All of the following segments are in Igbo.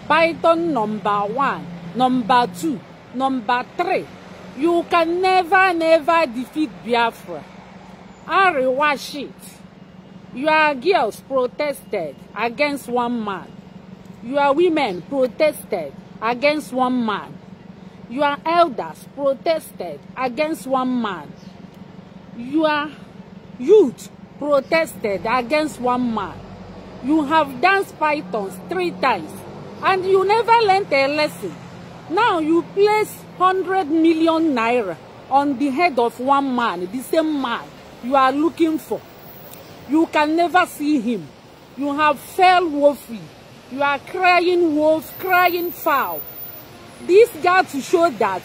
Python number 1, number 2, number 3. You can never, never defeat Biafra. Arewa shit. Your girls protested against one man. Your women protested against one man. Your elders protested against one man. Your youth protested against one man. You have danced pythons 3 times and you never learned a lesson. Now you place 100 million naira on the head of one man, the same man you are looking for. You can never see him. You have failed woefully. You are crying wolf, crying foul. This got to show that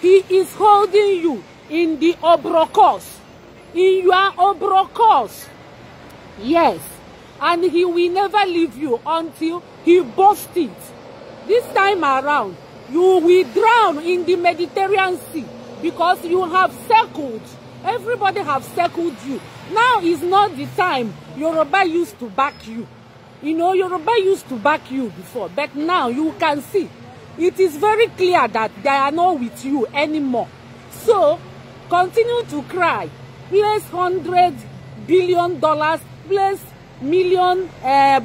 he is holding you in the obrokos, in your obrokos. Yes, and he will never leave you until he busts it. This time around, you will drown in the Mediterranean Sea because you have circled. Everybody have circled you. Now is not the time Yoruba used to back you. You know, Yoruba used to back you before, but now you can see it is very clear that they are not with you anymore. So, continue to cry. Place $100 billion, place million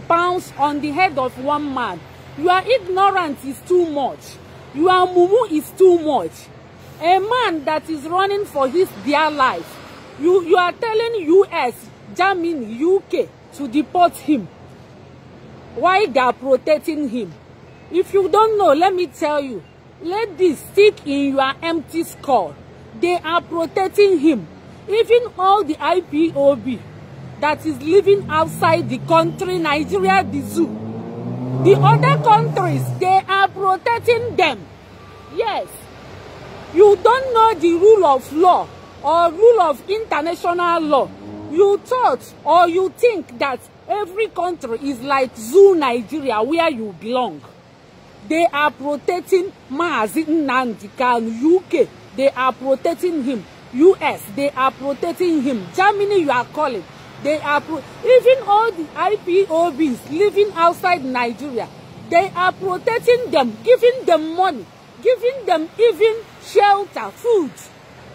pounds on the head of one man. Your ignorance is too much. Your mumu is too much. A man that is running for his dear life, you are telling US, Germany, UK to deport him. Why they are protecting him? If you don't know, let me tell you. Let this stick in your empty skull. They are protecting him. Even all the IPOB that is living outside the country, Nigeria, the zoo. The other countries, they are protecting them. Yes. You don't know the rule of law or rule of international law. You thought or you think that every country is like Zoo Nigeria, where you belong. They are protecting Mazi Nnamdi Kanu. UK, they are protecting him. US, they are protecting him. Germany, you are calling. They are even all the IPOBs living outside Nigeria, they are protecting them, giving them money, giving them even shelter, food,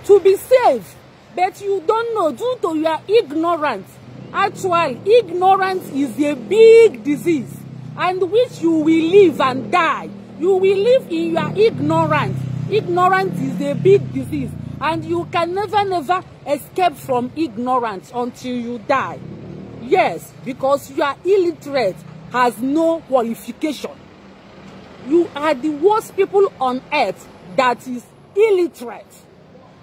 to be safe. But you don't know, due to your ignorance. Actually, ignorance is a big disease, and which you will live and die. You will live in your ignorance. Ignorance is a big disease, and you can never, never escape from ignorance until you die. Yes, because you are illiterate, has no qualification. You are the worst people on earth that is illiterate.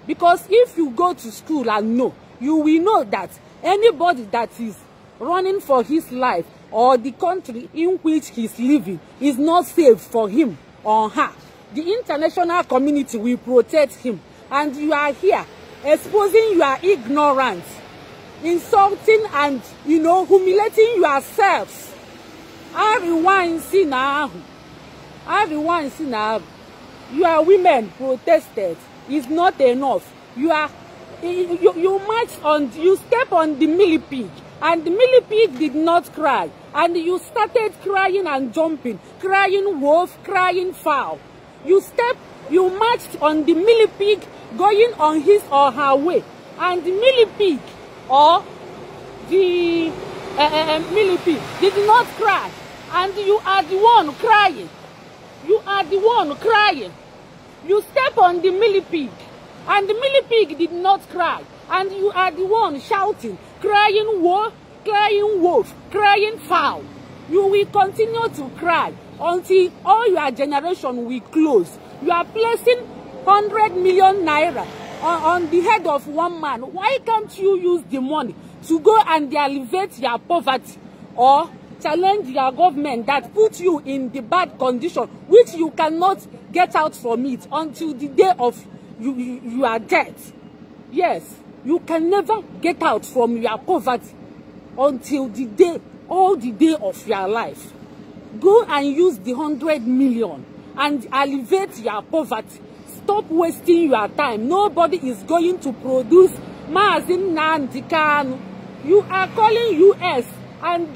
Because if you go to school and know, you will know that anybody that is running for his life or the country in which he's living is not safe for him or her. The international community will protect him. And you are here exposing your ignorance, insulting and, you know, humiliating yourselves. Your women protested. It's not enough. You are you march on, you step on the millipede, and the millipede did not cry, and you started crying and jumping, crying wolf, crying fowl. You marched on the millipede going on his or her way, and the millipede or the millipede did not cry, and you are the one crying. You are the one crying. You step on the millipede, and the millipede did not cry, and you are the one shouting, crying wolf, crying wolf, crying fowl. You will continue to cry until all your generation will close. You are placing 100 million naira on the head of one man. Why can't you use the money to go and alleviate your poverty or challenge your government that put you in the bad condition, which you cannot get out from it until the day of you are dead? Yes, you can never get out from your poverty until the day, all the day of your life. Go and use the 100 million and alleviate your poverty. Stop wasting your time. Nobody is going to produce Mazi Nnamdi Kanu. You are calling US And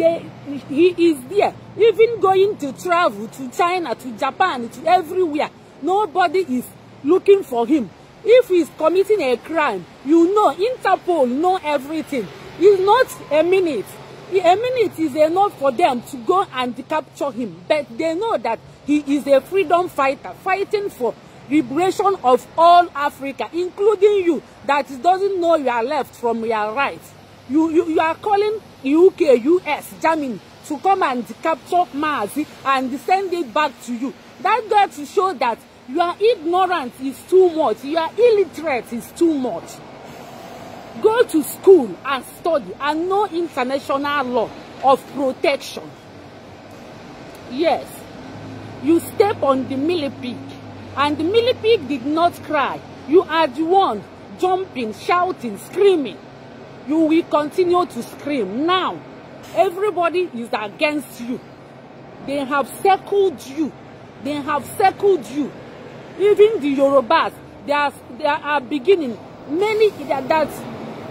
he is there, even going to travel to China, to Japan, to everywhere. Nobody is looking for him. If he's committing a crime, you know, Interpol know everything. It's not a minute. A minute is enough for them to go and capture him. But they know that he is a freedom fighter, fighting for liberation of all Africa, including you, that doesn't know your left from your right. You are calling UK, US, Germany to come and capture Mazi and send it back to you. That got to show that your ignorance is too much. Your illiterate is too much. Go to school and study and know international law of protection. Yes, you step on the millipede, and the millipede did not cry. You are the one jumping, shouting, screaming. You will continue to scream. Now, everybody is against you. They have circled you. They have circled you. Even the Yorubas, they are beginning. Many, that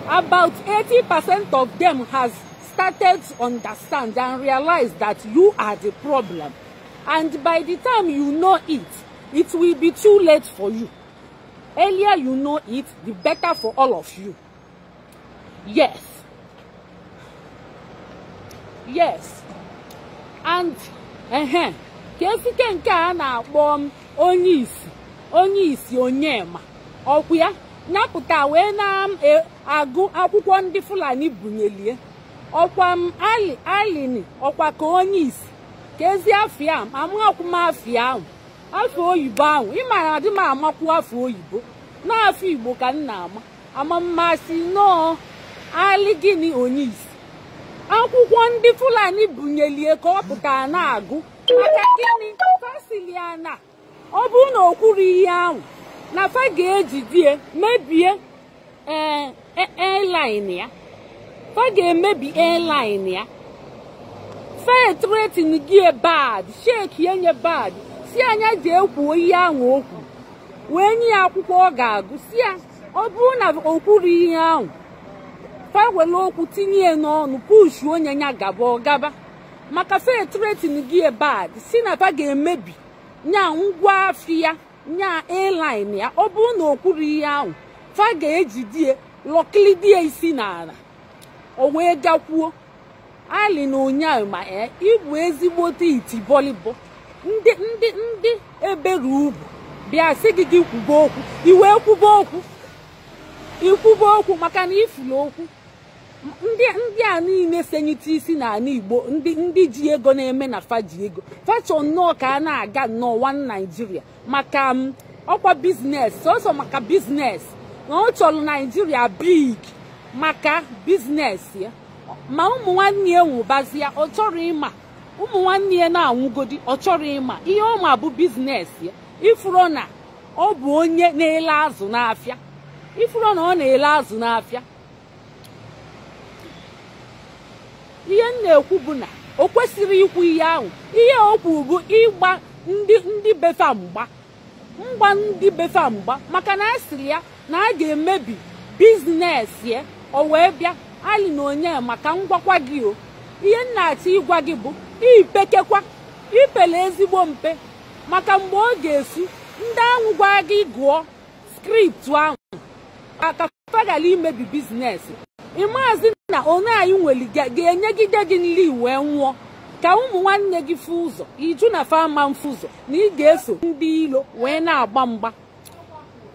about 80% of them has started to understand and realize that you are the problem. And by the time you know it, it will be too late for you. Earlier you know it, the better for all of you. Yes. Yes. And, kesike nke a na-akpọ m onye isi Onyema. Ọkwa ya napụta wee na-agụ akwụkwọ ndị Fulani bunyelie. Ọkwa m alini ọkwa ka onye isi ka ezi afịa m amakwụ m afịa ahụ afọ oyibo ahụ ịmara adị m amakwu afọ oyibo n'afọ Igbo ka m na-ama ama mmasị nọọ ali gịnị onye isi. Akwụkwọ ndị Fulani bunyelie ka ọ pụtara na-agụ maka gịnị fasiliana ọ bụrụ na o kwuru ihe ahụ na fa ga-ejidie mebie airline ya. Fa ga-emebi airline ya. Fa threaten gị bad, shake yenye bad. Si anya jee kwuo ihe ahụ okwu wee nye ya akwụkwọ ọ ga-agụ si ya ọ bụrụ na o kwuru ihe ahụ fa were okwu tinye n'ọnụ push onye ya gaba ọ gaba maka fa threaten gị bad si na fa ga-emebi nya ngwa afịa nya airline ya. Ọ bụrụ na o kwuru ihe ahụ fa ga-ejidie lọkilidie isi n'ala o wee gakwuo ali na Onyema ịbụ ezigbote iti bọlịbọ ndị ndị ndị ebere ugwu bịa sị gị gị kwuba okwu iwee kwuba okwu ikwuba okwu maka na ifulu okwu ndị ndị a niile senyite isi n'ala Igbo ndị ndị ji ego na-eme na fa ji ego fachọ nnọọ ka a na-aga nnọọ one Nigeria maka ọkwa biznes sọsọ maka biznes na ọ chọrọ Nigeria big maka biznes ya ma ụmụ nwanne ya nwụbazi ya ọ chọrọ ịma ụmụ nwanne ya na-anwụgodi ọ chọrọ ịma ihe ọ ma bụ biznes ya. Ifuru na ọ bụ onye na-ele azụ n'afịa, ifuru na ọ na-ele azụ n'afịa. Ihe m na-ekwu bụ na o kwesịrị ikwu ihe ahụ. Ihe o kwuru bụ ịgba ndị befa mgba mgba ndị befa mgba maka na a sịrị ya na a ga-emebi biznes ya o wee bịa ali na Onyema maka ngwakwa gị o. Ihe m na-achọ ịgwa gị bụ ipekekwa ipele ezigbo mpe maka mgbe ọ ga-esu ndị ahụ gwa gị gụọ skriptu ahụ aka fagala imebi biznes. Ịmaazị na onye anyị nwere ga-enyegide gị nri wee nwụọ ka ụmụ nwanne gị fụ ụzọ iju na fama mfụ ụzọ na ị ga-eso ndị ilo wee na-agba mgba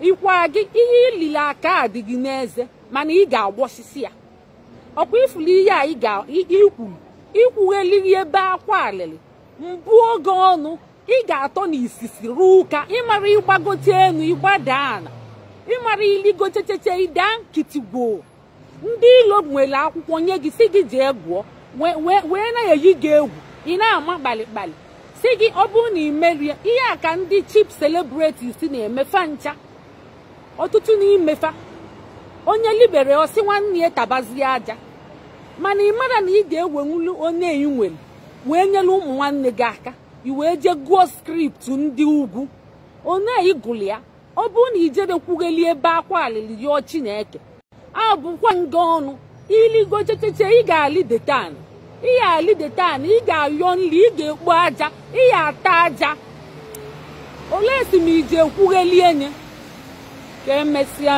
ịkwa gị ihe ilili aka adịghị n'eze mana ị ga-agbọsisi ya. Ọkwa ifulu ihe a ị ga-ikwuru ikwugheliri ebe akwa alịlị mbụ oge ọnụ ị ga-atọ n'isisi ruo ụka ịmara ịgbagote enu ịgbada ala ịmara iligochecheche ịda nkịtị gwoo. Ndị ilo nwere akwụkwọ nye gị si gị jee gụọ wee na-eyi gị egwu ị na-ama kpalikpali si gị ọ bụrụ na ị merie ihe a ka ndị chip celebrities na-emefa ncha ọtụtụ n'imefa onye libere ọsị nwanne ya tabazie aja mana ị mara na ị ga-ewenwulu onye ị nwere wee nyere ụmụ nwanne gị aka i wee jee gụọ skriptu ndị ugwu onye ị gụrụ ya ọ bụrụ na ijere kwugheli ebe akwa alili yọọ Chineke abụkwa nga ọnụ iligo checheche ị ga-alị detan Ị ya alideta ana, ị ga-ayọ nri, ị ga-ekpo aja, ị ya ata aja. Olee si ma iji ekwughelie nye ka emesịa.